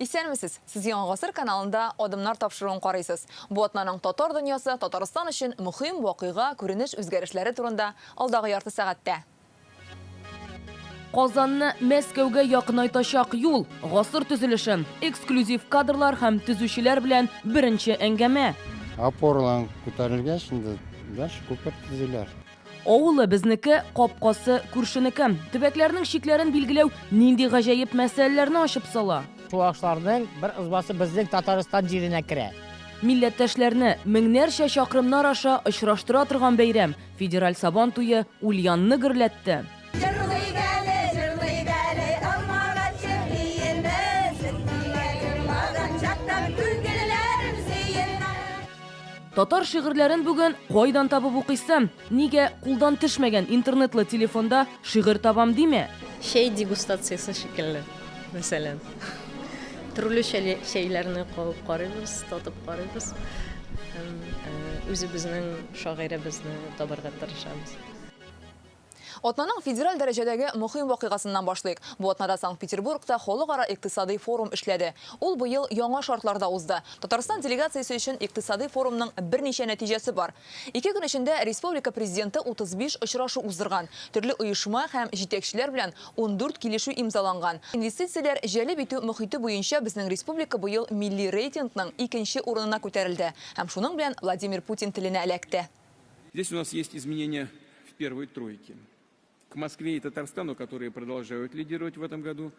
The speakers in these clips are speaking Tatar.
Исәнмесез! Сез Яңа гасыр каналында Адымнар тапшыруын карыйсыз. Бу атнаның татар дөньясы, Татарстан өчен мөхим вакыйга, күренеш үзгәрешләре турында алдагы ярты сәгатьтә. Казанны Мәскәүгә якынайтачак юл, гасыр төзелеше, эксклюзив кадрлар һәм төзүчеләр белән беренче әңгәмә. Опоралар күтәрелгәч, инде дальше күпер төзиләр. Авылы безнеке, капкасы күршенеке. Төбәкләрнең чикләрен билгеләү нинди гаҗәеп мәсьәләләрне ачып сала? Чуашларның бер ызбасы безнең Татарстан җиренә керә. Милләттәшләрне меңнәрчә чакрымнар аша очраштыра торган бәйрәм, федераль Сабан туе Ульянны гөрләтте. Җырлыйк әле, җырлыйк әле, алмагачы биербез, Нигә җырлаган чакта күңелләрем сөенә. Татар шигырьләрен бүген кайдан табып укыйсы? Нигә кулдан төшмәгән интернетлы телефонда шигырь табам димә? Чәй дегустациясе шикелле, мәсәлән. Төрле чәйләрне кабып карыйбыз, татып карыйбыз һәм үзебезнең шагыйребезне табарга тырышабыз. Атнаның федераль дәрәҗәдәге мөһим вакыйгасыннан башлыйк. Бу атнада Санкт-Петербургта Халыкара икътисадый форум эшләде. Ул быел яңа шартларда узды. Татарстан делегациясе өчен икътисадый форумның берничә нәтиҗәсе бар. Ике көн эчендә республика Президенты 35 очрашу уздырган, төрле оешма һәм җитәкчеләр белән 14 килешү имзаланган. Инвестицияләр җәлеп итү мохите буенча безнең республика быел милли рейтингның икенче урынына күтәрелде һәм шуның белән Владимир Путин теленә эләкте. Здесь у нас есть изменения в первой тройке. К Москве и Татарстану, которые продолжают лидировать в этом году,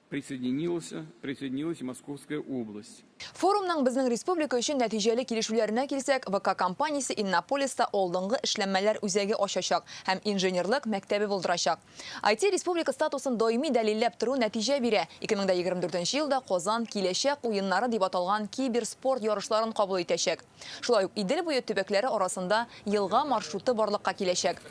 присоединилась и Московская область. Форумның безнең республика өчен нәтиҗәле килешүләренә килсәк, ВК компаниясе Иннополиста алдынгы эшләнмәләр үзәге ачачак һәм инженерлык мәктәбе булдырачак. IT-республика статусын даими дәлилләп тору нәтиҗә бирә, 2024 нче елда Казан Киләчәк уеннары дип аталган киберспорт ярышларын кабул итәчәк. Шулай ук Идел буе төбәкләре арасында елга маршруты барлыкка киләчәк.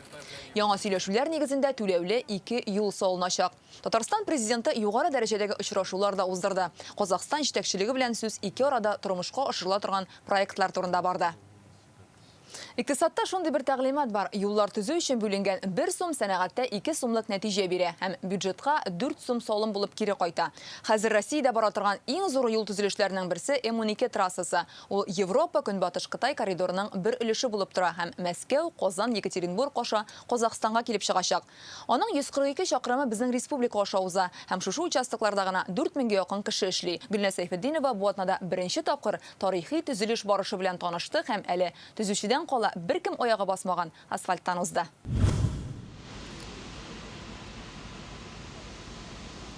Яңа сөйләшүләр нигезендә түләүле ике юл салыначак. Татарстан Президенты югары дәрәҗәдәге очрашулар да уздырды. Казахстан җитәкчелеге белән сүз ике арада тормышка ашырыла торган проектлар турында барды. Икътисадта шундый бер тәгълимат бар, юллар төзү өчен бүленгән бер сум сәнәгатьтә ике сумлык нәтиҗә бирә һәм бюджетка дүрт сум салым булып кире кайта. Хәзер Россиядә бара торган иң зур юл төзелешләренең берсе М-12 трассасы. Ул Европа, Көнбатыш Кытай коридорының бер өлеше булып тора һәм Мәскәү, Казан, Екатеринбург аша Казахстанга килеп чыгачак. Аның 142 чакрымы безнең республика аша уза һәм шушы участокларда гына дүрт меңгә якын кеше эшли. Гөлназ Сәйфетдинова бу атнада беренче тапкыр тарихи төзелеш барышы белән танышты һәм әле төзүчедән кала беркем аягы басмаган асфальттан узды.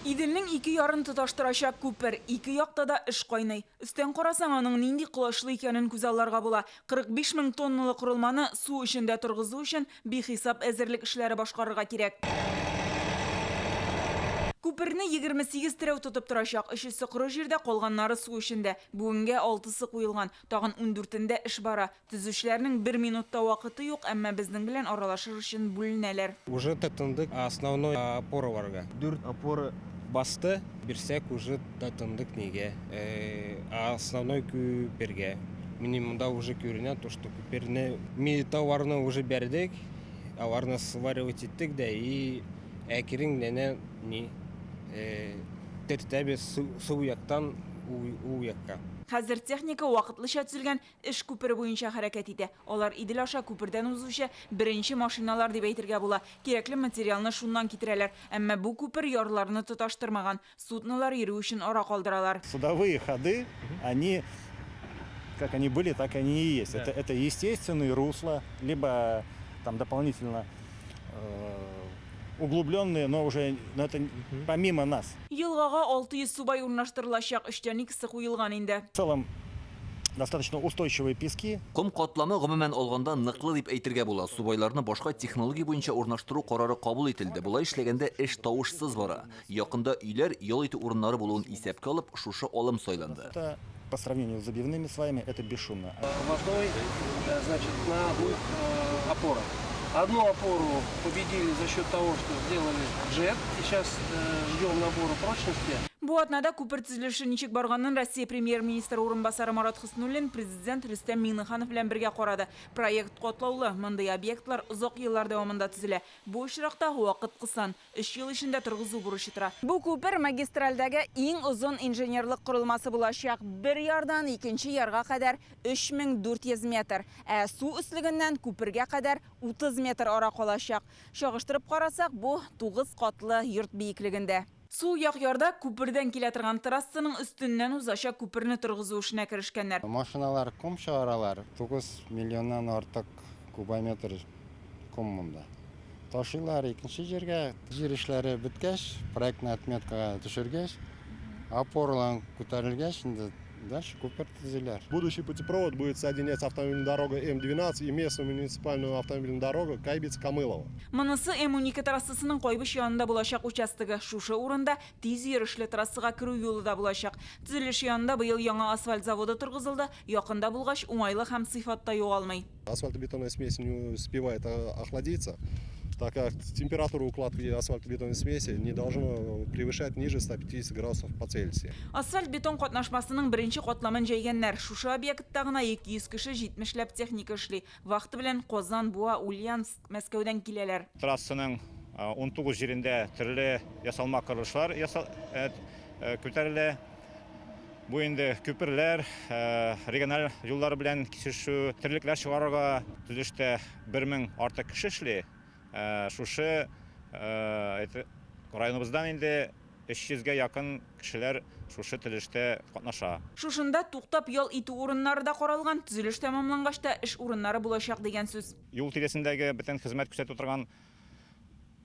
Иделнең ике ярын тоташтырачак күпер. Ике якта да эш кайный. Өстән карасаң, аның нинди колачлы икәнен күзалларга була. 45 мең тонналы корылманы су эчендә торгызу өчен бихисап әзерлек эшләре башкарырга кирәк. Күперне 28 терәү тотып торачак, өчесе коры җирдә, калганнары су эчендә. Бүгенгә алтысы куелган, тагын ундүртендә эш бара. Төзүчеләрнең бер минут та вакыты юк, әмма безнең белән аралашыр өчен бүленәләр. Уже тотындык основной опораларга. Дүрт опора басты, бирсәк уже тотындык нигә, основной күпергә. Менә монда уже күренә то, что күперне ми товарны уже бәрдек, аларны сваривать иттек дә и әкрен генә ни тертәбез сул яктан ул якка. Хәзер техника вакытлыча төзелгән эш күпере буенча хәрәкәт итә. Алар Идел аша күпердән узучы беренче машиналар дип әйтергә була. Кирәкле материалны шуннан китерәләр. Әмма бу күпер ярларны тоташтырмаган. Суднолар йөрү өчен ара калдыралар. Судовые ходы, они, как они были, так они и есть. Это, это естественные русла, либо там дополнительно углубленные, но уже но это помимо нас. Елгага 600 субай урнаштырылачак, өчтән икесе куелган инде. В целом достаточно устойчивые пески. Ком катламы, гомумән алганда, ныклы дип әйтергә була. Субайларны башка технология буенча урнаштыру карары кабул ителде. Болай эшләгәндә эш тавышсыз бара. Якында өйләр, ял итү урыннары булуын исәпкә алып, шушы алым сайланды. Это по сравнению с забивными сваями, это бесшумно. Водой, значит, на двух опорах. Одну опору победили за счет того, что сделали джет. И сейчас ждем набора прочности. Бу атнада күпер төзелеше ничек барганын Россия Премьер-министры урынбасары Марат Хөснуллин Президент Рөстәм Миңнеханов белән бергә карады. Проект катлаулы, мондый объектлар озак еллар дәвамында төзелә. Бу очракта вакыт кысан, өч ел эчендә торгызу бурычы тора. Бу күпер магистральдәге иң озын инженерлык корылмасы булачак, бер ярдан икенче ярга кадәр 3400 метр, ә су өслегеннән күпергә кадәр 30 метр ара калачак. Чагыштырып карасак, бу, тугыз катлы йорт биеклегендә. Сул як ярда күпердән килә торган трассаның өстеннән узачак күперне торгызу эшенә керешкәннәр. Машиналар ком чыгаралар, 9 миллионнан артык кубометр ком монда. Ташыйлар икенче җиргә. Җир эшләре беткәч, проектный отметкага төшергәч, опоралар күтәрелгәч, инде дальше күпер төзиләр. Будущий путепровод будет соединять автомобильную дорогу М12 и местную муниципальную автомобильную дорогу Кайбиц-Камылово. Монысы М12 трассасының Кайбыч янында булачак участогы. Шушы урында тиз йөрешле трассага керү юлы да булачак. Төзелеш янында быел яңа асфальт заводы торгызылды. Якында булгач, уңайлы һәм сыйфат та югалмый. Асфальтобетонная смесь не успевает охладиться, так как температура укладки асфальтобетонной смеси не должно превышать ниже 150 градусов по Цельсию. Асфальт-бетон катнашмасының беренче катламын җәйгәннәр. Шушы объектта гына 200 кеше, 70 ләп техника эшли. Вахта белән Казан, Буа, Ульяновск, Мәскәүдән киләләр. Трассаның 19 җирендә төрле ясалма корылышлар күтәрелә. Бу инде күперләр, региональ юллар белән кисешү, терлекләр чыгарырга төзелештә 1000 артык кеше эшли. Шушы районыбыздан инде 300 гә якын кешеләр шушы төзелештә катнаша. Шушында туктап ял итү урыннары да каралган, төзелеш тәмамлангач та эш урыннары булачак дигән сүз. Юл тирәсендәге бөтен хезмәт күрсәтү торган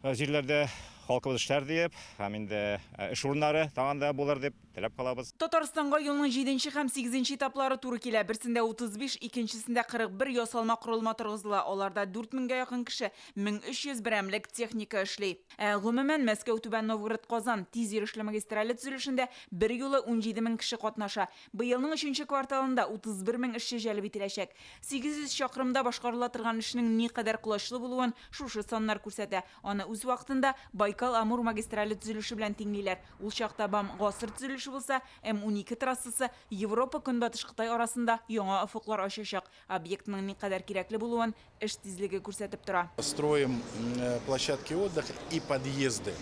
җирләрдә халкыбыз эшләр диеп, һәм инде эш урыннары тагын да булыр дип теләп калабыз. Татарстанга юлның җиденче һәм сигезенче этаплары туры килә. Берсендә 35, икенчесендә 41 ясалма корылма торгызыла. Аларда 4 меңгә якын кеше, 1300 берәмлек техника эшли. Ә гомумән, Мәскәү-Түбән Новгород-Казан тиз йөрешле магистрале төзелешендә берьюлы 17 мең кеше катнаша. Быелның өченче кварталында 31 мең эшче җәлеп ителәчәк. 800 чакрымда башкарыла торган эшнең никадәр колачлы булуын шушы саннар күрсәтә. Аны үз вакытында Байкал-Амур магистрале төзелеше белән тиңлиләр. Ул чакта БАМ гасыр төзелеше булса, М-12 трассасы Европа-Көнбатыш Кытай арасында яңа офыклар ачачак. Объектның никадәр кирәкле булуын эш тизлеге күрсәтеп тора. Строим площадки отдыха и подъезды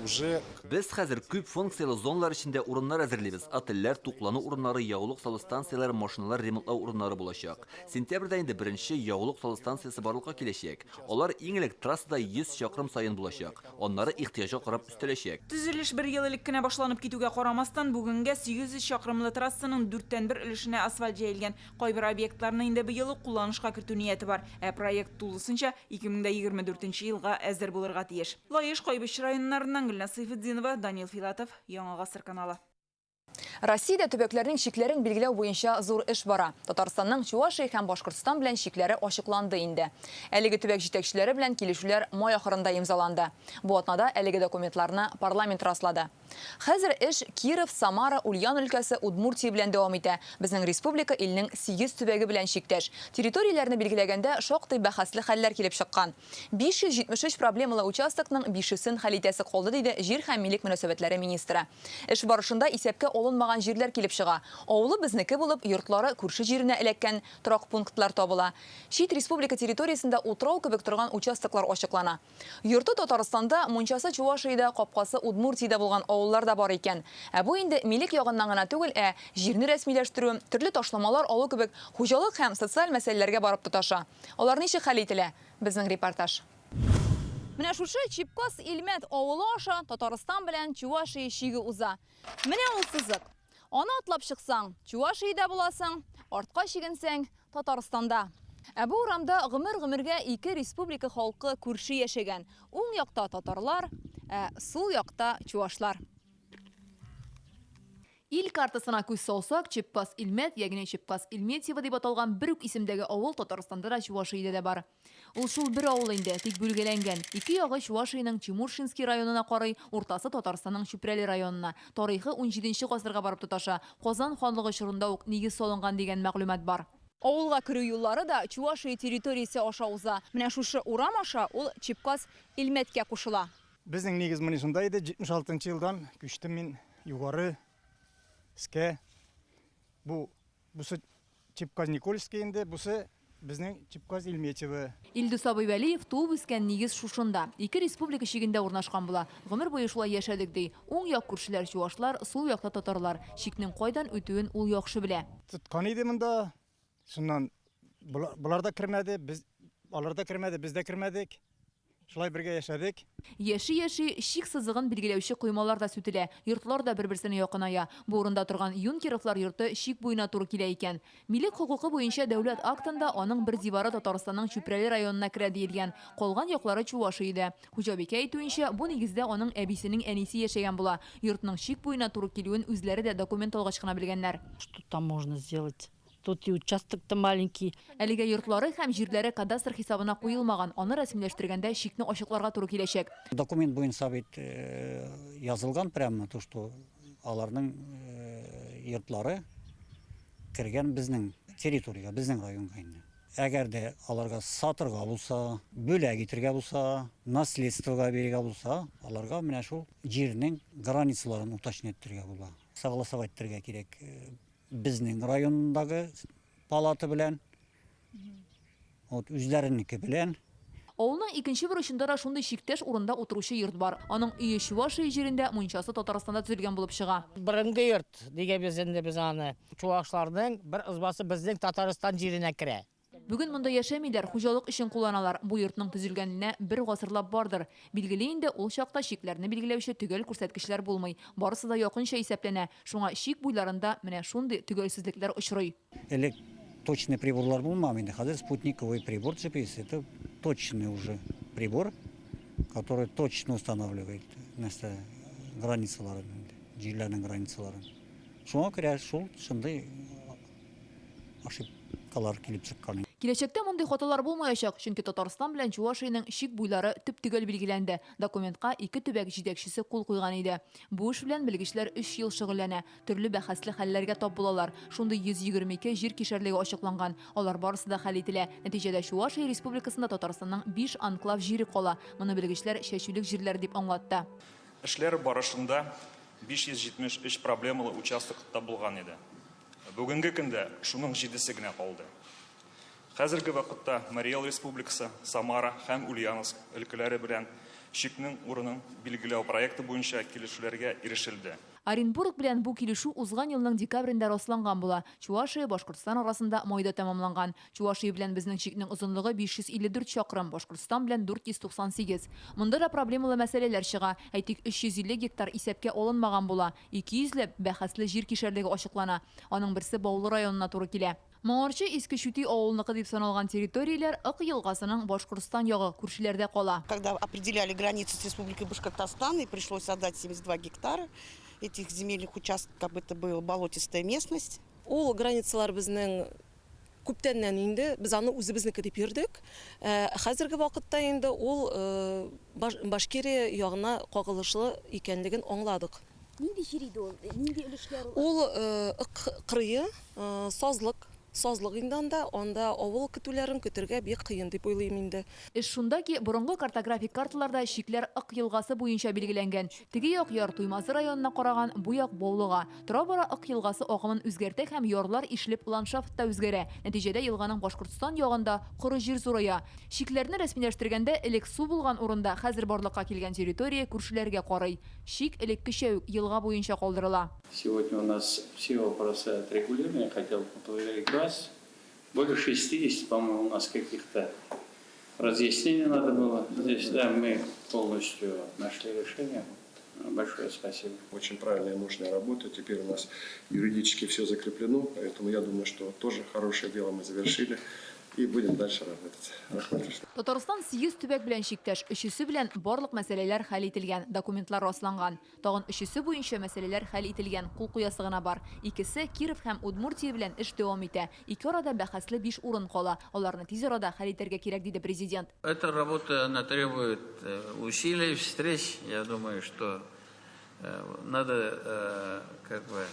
уже. Без хәзер күп функцияле зоналар эчендә урыннар әзерлибез, отельләр, туклану урыннары, ягулык салу станцияләре, машиналар ремонтлау урыннары булачак. Сентябрьдә инде беренче ягулык салу станциясе барлыкка киләчәк. Алар иң элек трассада 100 чакрым саен булачак, аннары ихтыяҗга карап өстәләчәк. Төзелеш бер ел элек кенә башланып китүгә карамастан, бүгенгә 800 чакрымлы трассаның дүрттән бер өлешенә асфальт җәелгән. Кайбер объектларны инде быел ук кулланышка кертү нияте бар, ә проект тулысынча 2024 нче елга әзер булырга тиеш. Лаеш, Кайбыч районнарыннан Гөлназ Сыйфетдинова, Данил Филатов, Яңа гасыр каналы. Россиядә төбәкләрнең чикләрен билгеләү буенча зур эш бара. Татарстанның Чувашия һәм Башкортстан белән чикләре ачыкланды инде. Әлеге төбәк җитәкчеләре белән килешүләр май ахырында имзаланды. Бу атнада әлеге документларны парламент раслады. Хәзер эш Киров, Самара, Ульян өлкәсе, Удмуртия белән дәвам итә. Безнең республика илнең сигез төбәге белән чиктәш. Территорияләрне билгеләгәндә шактый бәхәсле хәлләр килеп чыккан. 573 проблемалы участокның бишесен хәл итәсе калды, диде җир һәм милек мөнәсәбәтләре министры. Эш барышында исәпкә алынмаган җирләр килеп чыга. Авылы безнеке булып, йортлары күрше җиренә эләккән торак пунктлар табыла. Чит республика территориясендә утрау кебек торган участоклар ачыклана. Йорты Татарстанда, мунчасы Чувашиядә, капкасы Удмуртиядә булган авыллар да бар икән. Ә бу инде милек ягыннан гына түгел, ә җирне рәсмиләштерү, төрле ташламалар алу кебек хуҗалык һәм социаль мәсьәләләргә барып тоташа. Алар ничек хәл ителә? Безнең репортаж. Менә шушы Чипкас-Илмәт авылы аша Татарстан белән Чувашия чиге уза. Менә ул сызык. Аны атлап чыксаң, Чувашиядә буласың, артка чигенсәң, Татарстанда. Ә бу урамда гомер-гомергә ике республика халкы күрше яшәгән. Уң якта татарлар, ә сул якта чувашлар. Ил картасына күз салсак, Чепкас-Илмәт, ягъни Чепкас-Ильметьево дип аталган бер үк исемдәге авыл Татарстанда да, Чувашиядә дә бар. Ул шул бер авыл инде, тик бүлгәләнгән. Ике ягы Чувашиянең Чемуршинский районына карый, уртасы Татарстанның Чүпрәле районына. Тарихы унҗиденче гасырга барып тоташа, Казан ханлыгы чорында ук нигез салынган дигән мәгълүмат бар. Авылга керү юллары да Чувашия территориясе аша уза. Менә шушы урам аша ул Чепкас Илмәткә кушыла. Безнең нигез менә шунда иде, 76 нчы елдан күчтем мин. Югары, Скә. Бу бусы Чепказ-Никольский инде, бусы безнең Чепказ-Ильметьево. Илдус абый Вәлиев туып үскән нигез шушында, ике республика чигендә урнашкан була. Гомер буе шулай яшәдек, ди. Уң як күршеләр чуашлар, сул якта татарлар. Чикнең кайдан үтүен ул яхшы белә. Тоткан иде монда, шуннан болар да кермәде, без, алар да кермәде, без дә кермәдек. Шулай бергә яшәдек. Яши-яши, чик сызыгын билгеләүче коймалар да сүтелә, йортлар да бер-берсенә якыная. Бу урында торган Юнкеровлар йорты чик буена туры килә икән. Милек хокукы буенча дәүләт актында аның бер дивары Татарстанның Чүпрәле районына керә диелгән, калган яклары Чувашиядә. Хуҗабикә әйтүенчә, бу нигездә аның әбисенең әнисе яшәгән була. Йортның чик буена туры килүен үзләре дә документ алгач кына белгәннәр. Что там можно сделать? Тут и участок та маленький. Әлегә йортлары һәм җирләре кадастр хисабына куелмаган, аны рәсмиләштергәндә чикне ачыкларга туры киләчәк. Документ буенча бит язылган прямо то, что аларның йортлары кергән безнең территориягә, безнең районга инде. Әгәр дә аларга сатырга булса, бүләк итергә булса, наследствога бирергә булса, аларга менә шул җирнең границаларын уточнять итәргә була. Согласовать итәргә кирәк Безнең райондагы палата белән, вот үзләренеке белән. Авылның икенче бер очында да шундый чиктәш урында утыручы йорт бар. Аның өе Чувашия җирендә, мунчасы Татарстанда төзелгән булып чыга. Борынгы йорт дигәнбез инде без аны. Чувашларның бер ызбасы безнең Татарстан җиренә керә. Бүген монда яшәмиләр, хуҗалык өчен кулланалар. Бу йортның төзелгәненә бер гасырлап бардыр. Билгеле инде, ул чакта чикләрне билгеләүче төгәл күрсәткечләр булмый. Барысы да якынча исәпләнә. Шуңа чик буйларында менә шундый төгәлсезлекләр очрый. Элек точный приборлар булмаган инде, хәзер спутниковый прибор GPS, это точный уже прибор, который точно устанавливает нәрсә границаларын инде, җирләрнең границаларын. Шуңа күрә шул шундый ошибкалар килеп чыккан. Киләчәктә мондый хаталар булмаячак, чөнки Татарстан белән Чувашиянең чик буйлары төп-төгәл билгеләнде, документка ике төбәк җитәкчесе кул куйган иде. Бу эш белән белгечләр өч ел шөгыльләнә, төрле бәхәсле хәлләргә тап булалар. Шундый 122 җир кишәрлеге ачыкланган, алар барысы да хәл ителә. Нәтиҗәдә Чувашия Республикасында Татарстанның биш анклав җире кала. Моны белгечләр чәчүлек җирләр дип аңлатты. Эшләр барышында 573 проблемалы участок табылган иде. Бүгенге көндә шуның җидесе генә калды. Хәзерге вакытта Марий Эл Республикасы, Самара һәм Ульяновск өлкәләре белән чикнең урынын билгеләү проекты буенча килешүләргә ирешелде. Оренбург белән бу килешү узган елның декабрендә расланган була. Чувашия, Башкортстан арасында майда тәмамланган. Чувашия белән безнең чикнең озынлыгы 554 чакрым, Башкортстан белән 498. Монда да проблемалы мәсьәләләр чыга. Әйтик, 350 гектар исәпкә алынмаган була. 200 ләп бәхәсле җир кишәрлеге ачыклана. Аның берсе Баулы районына туры килә. Моңарчы Иске Чүти авылыныкы дип саналган территорияләр Ык елгасының Башкортстан ягы, күршеләрдә кала. Когда определяли границу с Республикой Башкортостан, и пришлось отдать 72 гектара этих земельных участков, как бы это была болотистая местность. Ул границалар безнең күптәннән инде, без аны үзебезнеке дип йөрдек. Ә хәзерге вакытта инде ул Башкирия ягына кагылышлы икәнлеген аңладык. Нинди җир иде ул? Нинди өлешләр ул? Ул Ык кырые, сазлык. Сазлык инде анда, анда авыл көтүләрен көтергә бик кыен дип уйлыйм инде. Эш шунда ки, борынгы картографик карталарда чикләр Ык елгасы буенча билгеләнгән. Теге як яр Туймазы районына караган, бу як, Баулыга. Тора-бара Ык елгасы агымын үзгәртә һәм ярлар ишелеп ландшафт та үзгәрә. Нәтиҗәдә елганың Башкортстан ягында коры җир зурая. Чикләрне рәсмиләштергәндә элек су булган урында хәзер барлыкка килгән территория күршеләргә карый. Чик элеккечә үк елга буенча калдырыла. Сегодня у нас все вопросы отрегулированы, я хотел бы поблагодарить вас. Более 60, по-моему, у нас каких-то разъяснений надо было. Здесь, да, мы полностью нашли решение. Большое спасибо. Очень правильная и нужная работа. Теперь у нас юридически все закреплено, поэтому я думаю, что тоже хорошее дело мы завершили и будем дальше работать. Рәхмәт. Татарстан сигез төбәк белән чиктәш, өчесе белән барлык мәсьәләләр хәл ителгән, документлар расланган. Тагын өчесе буенча мәсьәләләр хәл ителгән, кул куясы гына бар. Икесе, Киров һәм Удмуртия белән эш дәвам итә. Ике арада бәхәсле биш урын кала. Аларны тиз арада хәл итәргә кирәк, диде Президент. Эта работа, она требует усилий, встреч. Я думаю, что надо как бы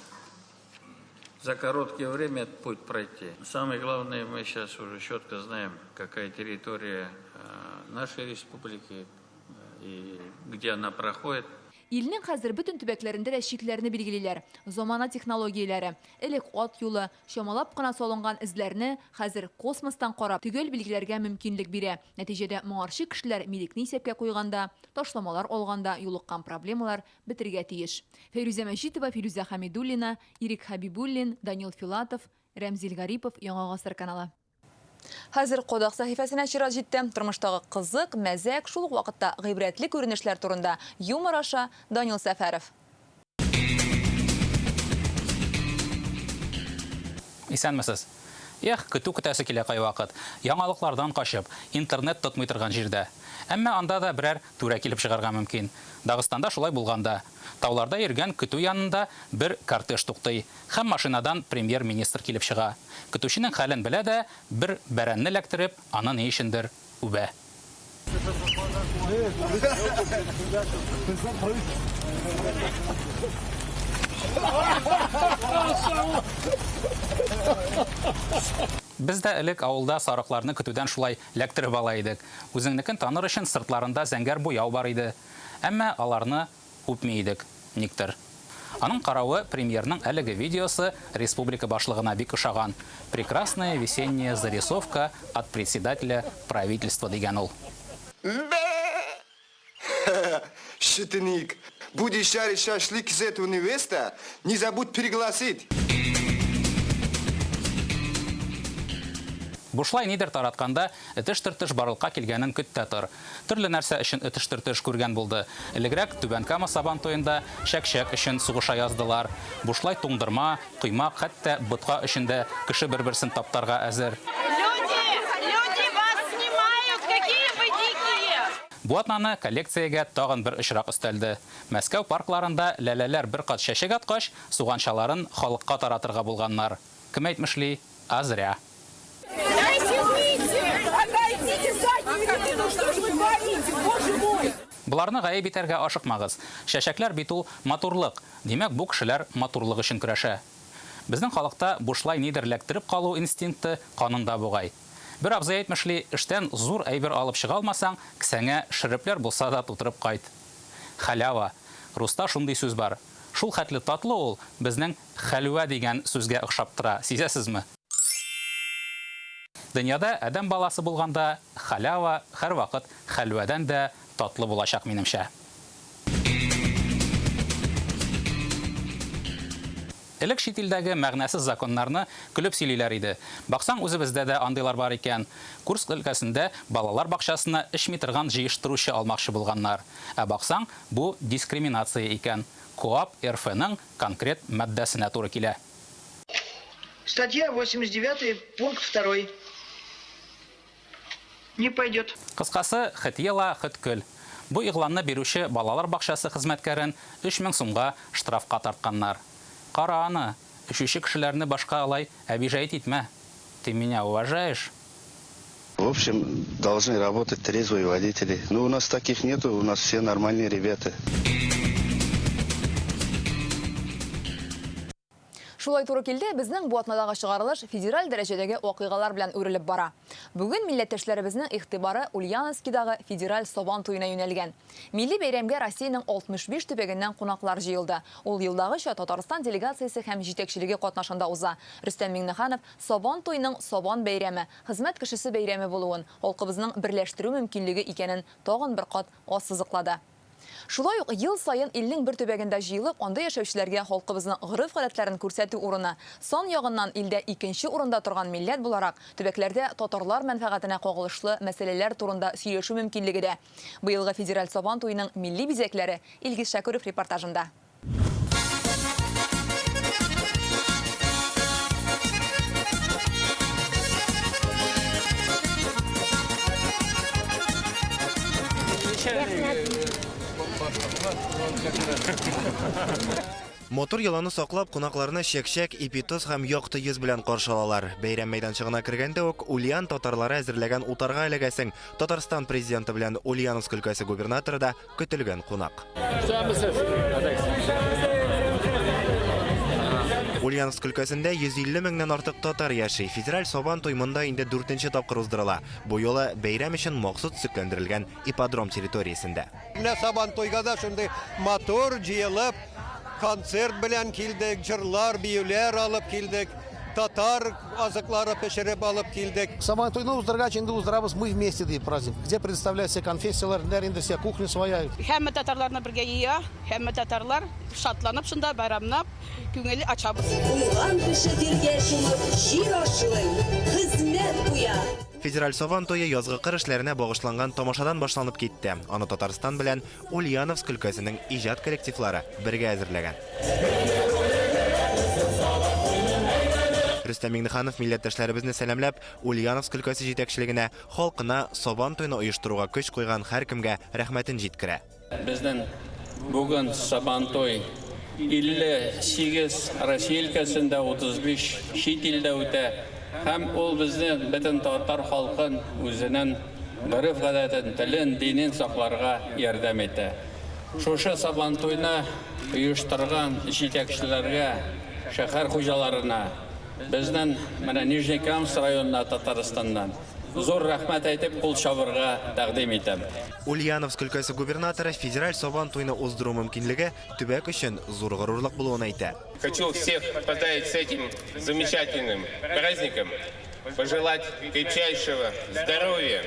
за короткое время этот путь пройти. Самое главное, мы сейчас уже четко знаем, какая территория нашей республики и где она проходит. Илнең хәзер бөтен төбәкләрендә дә чикләрне билгелиләр. Замана технологияләре, элек ат юлы, чамалап кына салынган эзләрне хәзер космостан карап, төгәл билгеләргә мөмкинлек бирә. Нәтиҗәдә, моңарчы кешеләр милекне исәпкә куйганда, ташламалар алганда юлыккан проблемалар бетергә тиеш. Фәйрүзә Мәҗитова, Филүзә Хәмидуллина, Ирек Хәбибуллин, Данил Филатов, Рәмзил Гарипов, Яңа Гасыр каналы. Хәзер Кодак сәхифәсенә чират җитте. Тормыштагы кызык, мәзәк, шул ук вакытта гыйбрәтле күренешләр турында юмор аша Данил Сәфәров. Исәнмесез. Эх, көтү көтәсе килә кайвакыт. Яңалыклардан качып, интернет тотмый торган җирдә. Әмма анда да берәр түрә килеп чыгарга мөмкин. Дагыстанда шулай булган да. Тауларда йөргән көтү янында бер кортеж туктый. Һәм машинадан премьер-министр килеп чыга. Көтүченең хәлен белә дә, бер бәрәнне эләктереп, аны ни өчендер үбә. Без дә элек авылда сарыкларны көтүдән шулай ләктереп ала идек. Үзеңнекен таныр өчен сыртларында зәңгәр буяу бар иде. Әмма аларны үпми идек, никтер. Аның каравы, премьерның әлеге видеосы республика башлыгына бик ошаган. Прекрасная весенняя зарисовка от председателя правительства дигән ул. Шутник, будешь жарить шашлык из этого невеста, не забудь пригласить. Бушлай нидер таратканда, этеш-төртеш барлыкка килгәнен көт тә тор. Төрле нәрсә өчен этеш-төртеш күргән булды. Элегрәк Түбән Кама Сабан туенда чәк-чәк өчен сугыша яздылар. Бушлай туңдырма, коймак, хәтта ботка өчен дә кеше бер-берсен таптарга әзер. Люди, люди, вас снимают, какие вы дикие! Бу атнаны коллекциягә тагын бер очрак өстәлде. Мәскәү паркларында ләләләр бер кат чәчәк аткач, суганчаларын халыкка таратырга булганнар. Кем әйтмешли, а зря. Дайте выйти! Отойдите задние ряды, ну что ж вы творите, боже мой! Боларны гаеп итәргә ашыкмагыз. Чәчәкләр бит ул матурлык. Димәк, бу кешеләр матурлык өчен көрәшә. Безнең халыкта бушлай нидер ләктереп калу инстинкты канында бугай. Бер абзый әйтмешли, эштән зур әйбер алып чыга алмасаң, кесәңә шөрепләр булса да тутырып кайт. Халява. Руста шундый сүз бар. Шул хәтле татлы ул, безнең хәлвә дигән сүзгә охшап тора, сизәсезме? Дөньяда адәм баласы булганда, халява һәрвакыт хәлвәдән дә татлы булачак, минемчә. Элек чит илдәге мәгънәсез законнарны көлеп сөйлиләр иде. Баксаң, үзебездә дә андыйлар бар икән. Курск өлкәсендә балалар бакчасына эчми торган җыештыручы алмакчы булганнар. Ә баксаң, бу дискриминация икән. КоАП РФның конкрет маддәсенә туры килә. Статья 89, пункт 2. Не пойдет. Кыскасы, хет ела, хет көл. Бу игъланны бирүче балалар бакчасы хезмәткәрен 3000 сумга штрафка тартканнар. Кара аны, эчүче кешеләрне башка алай обижать итмә. Ты меня уважаешь? В общем, должны работать трезвые водители. Но у нас таких нету, у нас все нормальные ребята. Шулай туры килде, безнең бу атнадагы чыгарылыш федераль дәрәҗәдәге вакыйгалар белән үрелеп бара. Бүген милләттәшләребезнең игътибары Ульяновскидагы федераль Сабан туена юнәлгән. Милли бәйрәмгә Россиянең 65 төбәгеннән кунаклар җыелды. Ул елдагыча Татарстан делегациясе һәм җитәкчелеге катнашында уза. Рөстәм Миңнеханов Сабан туйның Сабан бәйрәме, хезмәт кешесе бәйрәме булуын, халкыбызның берләштерү мөмкинлеге икәнен тагын бер кат ассызыклады. Шулай ук ел саен илнең бер төбәгендә җыелып, анда яшәүчеләргә халкыбызның гореф-гадәтләрен күрсәтү урыны, сан ягыннан илдә икенче урында торган милләт буларак, төбәкләрдә татарлар мәнфәгатенә кагылышлы мәсьәләләр турында сөйләшү мөмкинлеге дә. Быелгы федераль Сабан туеның милли бизәкләре Илгиз Шәкүров репортажында. Матур йоланы саклап, кунакларны чәк-чәк, ипи-тоз һәм якты йөз белән каршы алалар. Бәйрәм мәйданчыгына кергәндә үк Ульян татарлары әзерләгән утарга эләгәсең. Татарстан президенты белән Ульяновск өлкәсе губернаторы да көтелгән кунак. Ульяновск өлкәсендә 150 меңнән артык татар яши. Федераль Сабан туй монда инде дүртенче тапкыр уздырыла. Бу юлы бәйрәм өчен махсус төзекләндерелгән ипподром территориясендә. Менә Сабан туйга да шундый матур җыелып, концерт белән килдек, җырлар, биюләр алып килдек, татар азыклары пешереп алып килдек. Сабантуйны уздыргач, инде уздырабыз «Мы вместе» дип праздник, где представляют все конфессияләр, инде вся кухня своя. Һәммә татарларны бергә җыя, һәммә татарлар шатланып шунда байрамлап, күңел ачабыз. Уңган кеше тиргә чумып җир ашлый, хезмәт куя. Федераль Сабан туе язгы кыр эшләренә багышланган тамашадан башланып китте. Аны Татарстан белән Ульяновск өлкәсенең иҗат коллективлары бергә әзерләгән. Рөстәм Миңнеханов милләттәшләребезне сәламләп, Ульяновск өлкәсе җитәкчелегенә, халкына Сабан туйны оештыруга көч куйган һәркемгә рәхмәтен җиткерә. Безнең бүген Сабантуй 58 Россия өлкәсендә, 35 чит илдә үтә. Һәм ул безне, бөтен татар халкын, үзенең гореф-гадәтен, телен, динен сакларга ярдәм итә. Шушы Сабантуйны оештырган җитәкчеләргә, шәһәр хуҗаларына, безнең менә Нижнекамск районына Татарстаннан зур рәхмәт әйтеп, кул чабырга тәкъдим итәм. Ульяновск өлкәсе губернаторы федераль Сабан туйны уздыру мөмкинлеге төбәк өчен зур горурлык булуын әйтә. Хочу всех поздравить с этим замечательным праздником, пожелать крепчайшего здоровья,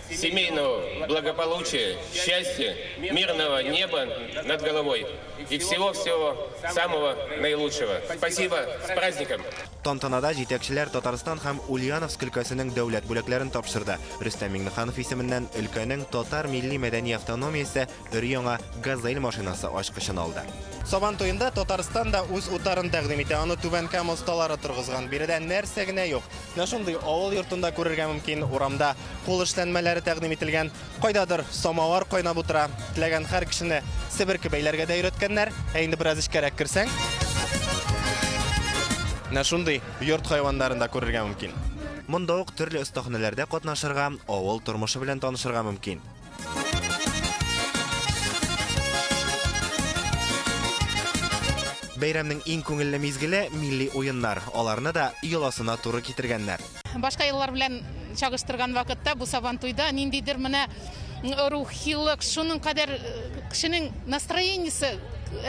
семейного благополучия, счастья, мирного неба над головой и всего-всего самого наилучшего. Спасибо, с праздником! Тантанада җитәкчеләр Татарстан һәм Ульяновск өлкәсенең дәүләт бүләкләрен тапшырды. Рөстәм Миңнеханов исеменнән өлкәнең татар милли-мәдәни автономиясе өр-яңа Газель машинасы ачкычын алды. Сабан туенда Татарстан да үз утарын тәкъдим итә. Аны Түбән Кама осталары торгызган. Биредә нәрсә генә юк. Менә шундый авыл йортында күрергә мөмкин. Урамда кул эшләнмәләре тәкъдим ителгән. Кайдадыр самавар кайнап утыра. Теләгән һәр кешене себерке бәйләргә дә өйрәткәннәр. Ә инде бераз эчкәрәк керсәң, менә шундый йорт хайваннарын да күрергә мөмкин. Монда ук төрле остаханәләрдә катнашырга, авыл тормышы белән танышырга мөмкин. Бәйрәмнең иң күңелле мизгеле милли уеннар. Аларны да йоласына туры китергәннәр. Башка еллар белән чагыштырган вакытта бу Сабантуйда ниндидер менә рухилык, шуның кадәр кешенең настроениесе,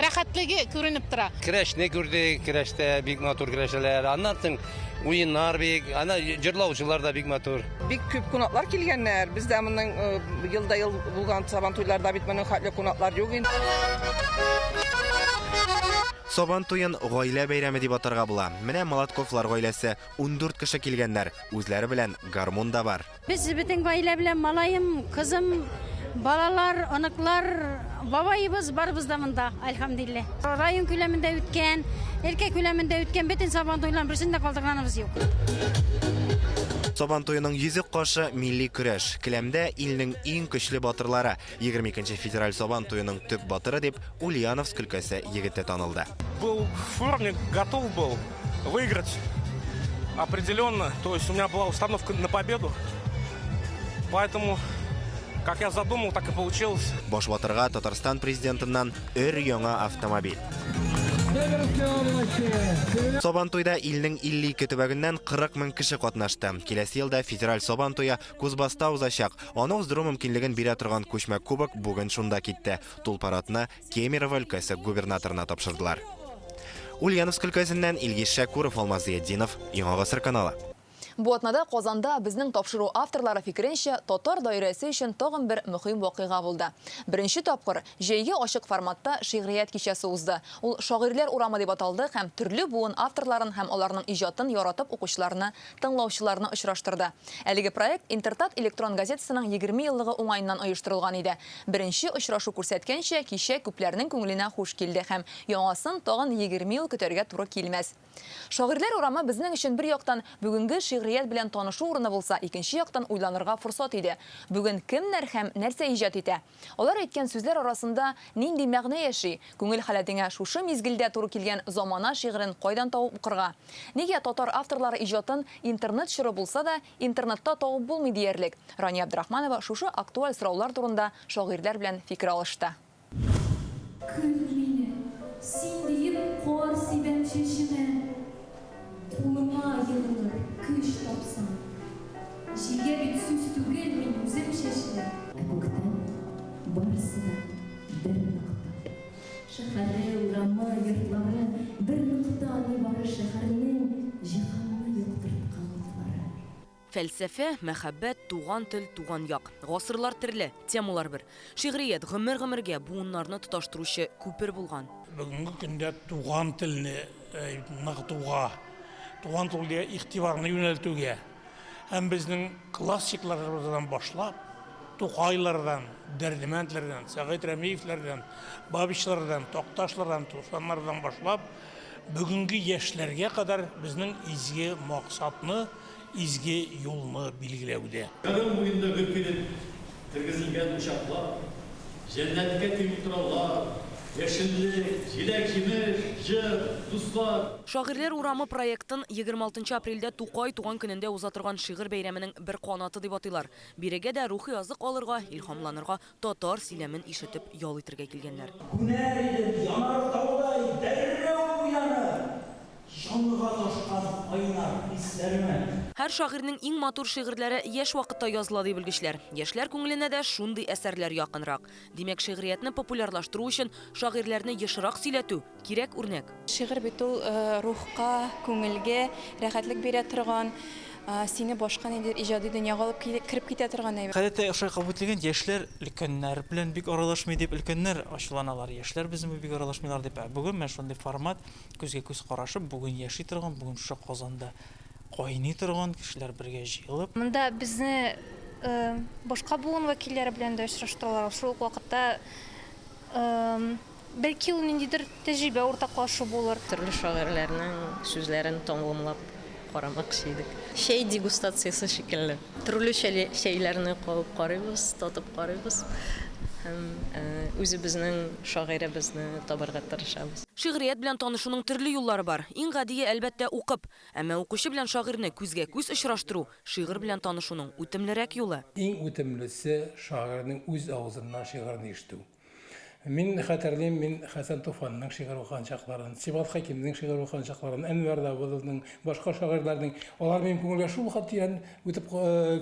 рәхәтлеге күренеп тора. Көрәшне күрдек, көрәштә бик матур көрәшәләр. Аннан соң уеннар бик, ана җырлаучылар да бик матур. Бик күп кунаклар килгәннәр. Бездә моның елда-ел булган Сабантуйларда бит моның хәтле кунаклар юк инде. Сабан туен гаилә бәйрәме дип атарга була. Менә Молотковлар гаиләсе, 14 кеше килгәннәр, үзләре белән гармун да бар. Без бөтен гаилә белән малаем, кызым, балалар, оныклар, бабаебыз барыбыз да монда, әлхәмдулиллаһ. Район күләмендә үткән, өлкә күләмендә үткән бөтен Сабан туйларын берсен дә калдырганыбыз юк. Сабан туеның йөзек кашы милли көрәш. Келәмдә илнең иң көчле батырлары. 22 федераль Сабан туеның төп батыры дип Ульяновск өлкәсе егете танылды. Был в форме, готов был выиграть определенно. То есть у меня была установка на победу. Поэтому, как я задумал, так и получилось. Баш батырга Татарстан президентыннан өр-яңа автомобиль. Сабан туйда илнең 52 төбәгеннән 40 мең кеше катнашты. Киләсе елда федераль Сабан туе Кузбасста узачак. Аны уздыру мөмкинлеген бирә торган күчмә кубок бүген шунда китте. Тулпар атны Кемерово өлкәсе губернаторына тапшырдылар. Ульяновск өлкәсеннән Илгиз Шәкуров, Алмаз Зыятдинов, Яңа Гасыр каналы. Бу атнада Казанда безнең тапшыру авторлары фикеренчә татар даирәсе өчен тагын бер мөһим вакыйга булды. Беренче тапкыр җәйге ачык форматта шигърият кичәсе узды. Ул Шагыйрьләр урамы дип аталды һәм төрле буын авторларын һәм аларның иҗатын яратып укучыларны, тыңлаучыларны очраштырды. Әлеге проект Интертат электрон газетасының 20 еллыгы уңаеннан оештырылган иде. Беренче очрашу күрсәткәнчә, кичә күпләрнең күңеленә хуш килде һәм яңасын тагын 20 ел көтәргә туры килмәс. Шагыйрьләр урамы безнең өчен бер яктан бүгенге шигърият белән танышу урыны булса, икенче яктан уйланырга форсат иде. Бүген кемнәр һәм нәрсә иҗат итә? Алар әйткән сүзләр арасында нинди мәгънә яши? Күңел халәтеңә шушы мизгелдә туры килгән замана шигырен кайдан табып укырга? Нигә татар авторлары иҗатын интернет чоры булса да, интернетта табып булмый диярлек? Рания Абдрахманова шушы актуаль сораулар турында шагыйрьләр белән фикер алышты. Көл мине, син диеп кар сибәм чәчемә. Фәлсәфә, мәхәббәт, туган тел, туган як. Гасырлар терле, темалар бер. Шигърият гомер-гомергә буыннарны тоташтыручы күпер булган. Бүгенге көндә туган телне ныгытуга, туган телгә игътибарны юнәлтүгә һәм безнең классикларыбыздан башлап, Тукайлардан, Дәрдемәндләрдән, Сәгыйть Рәмиевләрдән, Бабичлардан, Такташлардан, Туфаннардан башлап, бүгенге яшьләргә кадәр безнең изге максатны, изге юлны билгеләүдә. Кырым буенда гөр килеп тергезелгән учаклар, җәннәткә тиң утраулар, яшеллек, җиләк-җимеш, җыр, дуслар. Шагыйрьләр урамы проектын 26 нчы апрельдә Тукай туган көнендә уза торган шигырь бәйрәменең бер канаты дип атыйлар. Бирегә дә рухи азык алырга, илһамланырга, татар сөйләмен ишетеп ял итергә килгәннәр. Күнәр идем янартаудай дәррәү уянып, Җанга ташкан кайнар хисләремә. Һәр шагыйрьнең иң матур шигырьләре яшь вакытта языла, ди белгечләр. Яшьләр күңеленә дә шундый әсәрләр якынрак. Димәк, шигъриятне популярлаштыру өчен шагыйрьләрне ешрак сөйләтү, кирәк үрнәк. Шигырь бит ул рухка, күңелгә рәхәтлек бирә торган, сине башка ниндидер иҗади дөньяга алып кереп китә торган әйбер. Гадәттә шулай кабул ителгән, яшьләр өлкәннәр белән бик аралашмый дип, өлкәннәр ачуланалар, яшьләр безнең белән бик аралашмыйлар дип. Ә бүген менә шундый формат, Күзгә-күз карашып, бүген яши торган, бүген шушы Казанда кайный торган кешеләр бергә җыелып. Монда безне башка буын вәкилләре белән дә очраштыралар. Шул ук вакытта, бәлки ул ниндидер тәҗрибә уртаклашу булыр. Төрле шагыйрьләрнең сүзләрен тәмамлап карамакчы идек. Чәй дегустациясе шикелле. Төрле чәйләрне кабып карыйбыз, татып карыйбыз һәм үзебезнең шагыйребезне табарга тырышабыз. Шигърият белән танышуның төрле юллары бар. Иң гадие, әлбәттә, укып. Әмма укучы белән шагыйрьне күзгә-күз очраштыру, шигырь белән танышуның үтемлерәк юлы. Иң үтемлесе, шагыйрьнең үз авызыннан шигырьне ишетү. Мин хәтерлим, мин Хәсән Туфанның шигырь укыган чакларын, Сибгат Хәкимнең шигырь укыган чакларын, Әнвәр Давыдовның, башка шагыйрьләрнең. Алар минем күңелгә шул хәтле тирән үтеп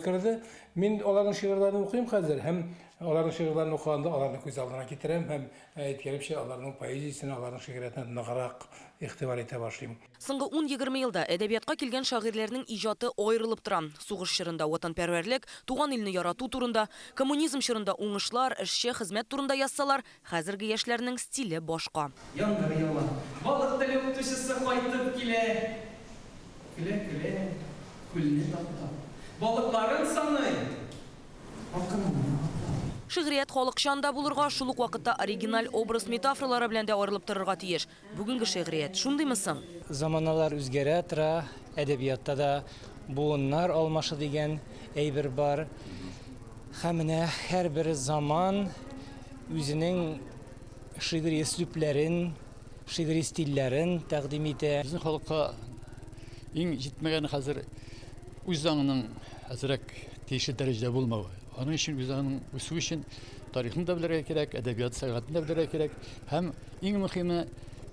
керде. Мин аларның шигырьләрен укыйм хәзер һәм аларның шигырьләрен укыганда аларны күз алдына китерәм һәм, әйткәнемчә, аларның поэзиясенә, аларның шигъриятенә ныграк игътибар итә башлыйм. Соңгы ун-егерме елда әдәбиятка килгән шагыйрьләрнең иҗаты аерылып тора. Сугыш чорында ватанпәрвәрлек, туган илне ярату турында, коммунизм чорында уңышлар, эшче, хезмәт турында язсалар, хәзерге яшьләрнең стиле башка. Яңгыр ява. Балык теле укытучысы кайтып килә. Көлә-көлә, күлне таптап. Балыкларын саный. Шигърият халыкчан да булырга, шул ук вакытта оригиналь образ-метафоралары белән дә аерылып торырга тиеш. Бүгенге шигърият шундыймы соң? Заманалар үзгәрә тора, әдәбиятта да буыннар алмашы дигән әйбер бар. Һәм менә һәрбер заман үзенең шигъри өслүбләрен, шигъри стильләрен тәкъдим итә. Безнең халыкка иң җитмәгәне хәзер үз аңының әзрәк тиешле дәрәҗәдә булмавы. Аның өчен үз аңының үсү өчен тарихны да белергә кирәк, әдәбият сәнгатен дә белергә кирәк һәм иң мөһиме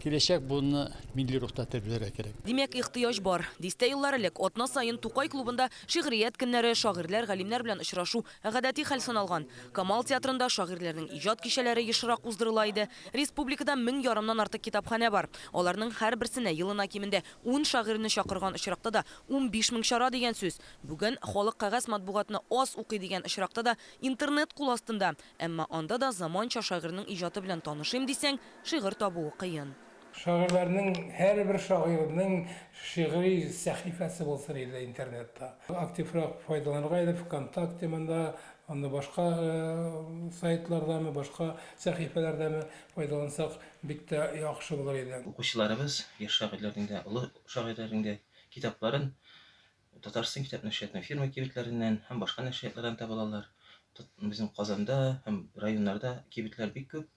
киләчәк буынны милли рухта тәрбияләргә кирәк. Димәк, ихтыяҗ бар. Дистә еллар элек атна саен Тукай клубында шигърият көннәре, шагыйрьләр, галимнәр белән очрашу гадәти хәл саналган. Камал театрында шагыйрьләрнең иҗат кичәләре ешрак уздырыла иде. Республикада мең ярымнан артык китапханә бар. Аларның һәрберсенә елына кимендә ун шагыйрьне чакырган очракта да 15 мең чара дигән сүз. Бүген халык кәгазь матбугатны аз укый дигән очракта да интернет кул астында. Әмма анда да заманча шагыйрьнең иҗаты белән танышыйм дисәң, шигырь табуы кыен. Шагыйрьләрнең, һәрбер шагыйрьнең шигъри сәхифәсе булсын иде интернетта. Активрак файдаланырга иде ВКонтакте монда, анда башка сайтлардамы, башка сәхифәләрдәме файдалансак, бик тә яхшы булыр иде. Укучыларыбыз яшь шагыйрьләрнең дә, олы шагыйрьләрнең дә китапларын Татарстан китап нәшриятының фирма кибетләреннән һәм башка нәшриятлардан таба алалар. Безнең Казанда һәм районнарда кибетләр бик күп.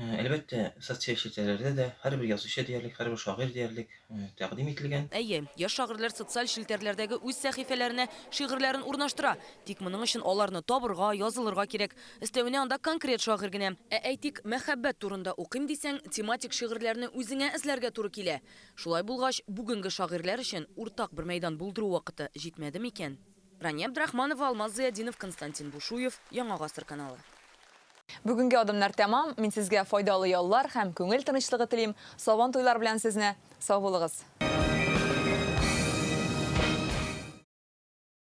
Әлбәттә, социаль челтәрләрдә дә һәрбер язучы диярлек, һәрбер шагыйрь диярлек тәкъдим ителгән. Әйе, яшь шагыйрьләр социаль челтәрләрдәге үз сәхифәләренә шигырьләрен урнаштыра. Тик моның өчен аларны табырга, язылырга кирәк. Өстәвенә анда конкрет шагыйрь генә. Ә әйтик, мәхәббәт турында укыйм дисәң, тематик шигырьләрне үзеңә эзләргә туры килә. Шулай булгач, бүгенге шагыйрьләр өчен уртак бер мәйдан булдыру вакыты җитмәде микән? Рания Абдрахманова, Алмаз Зыятдинов, Константин Бушуев, Яңа Гасыр каналы. Бүгенге адымнар тәмам. Мин сезгә файдалы яллар һәм күңел тынычлыгы телим. Сабан туйлар белән сезне! Сау булыгыз!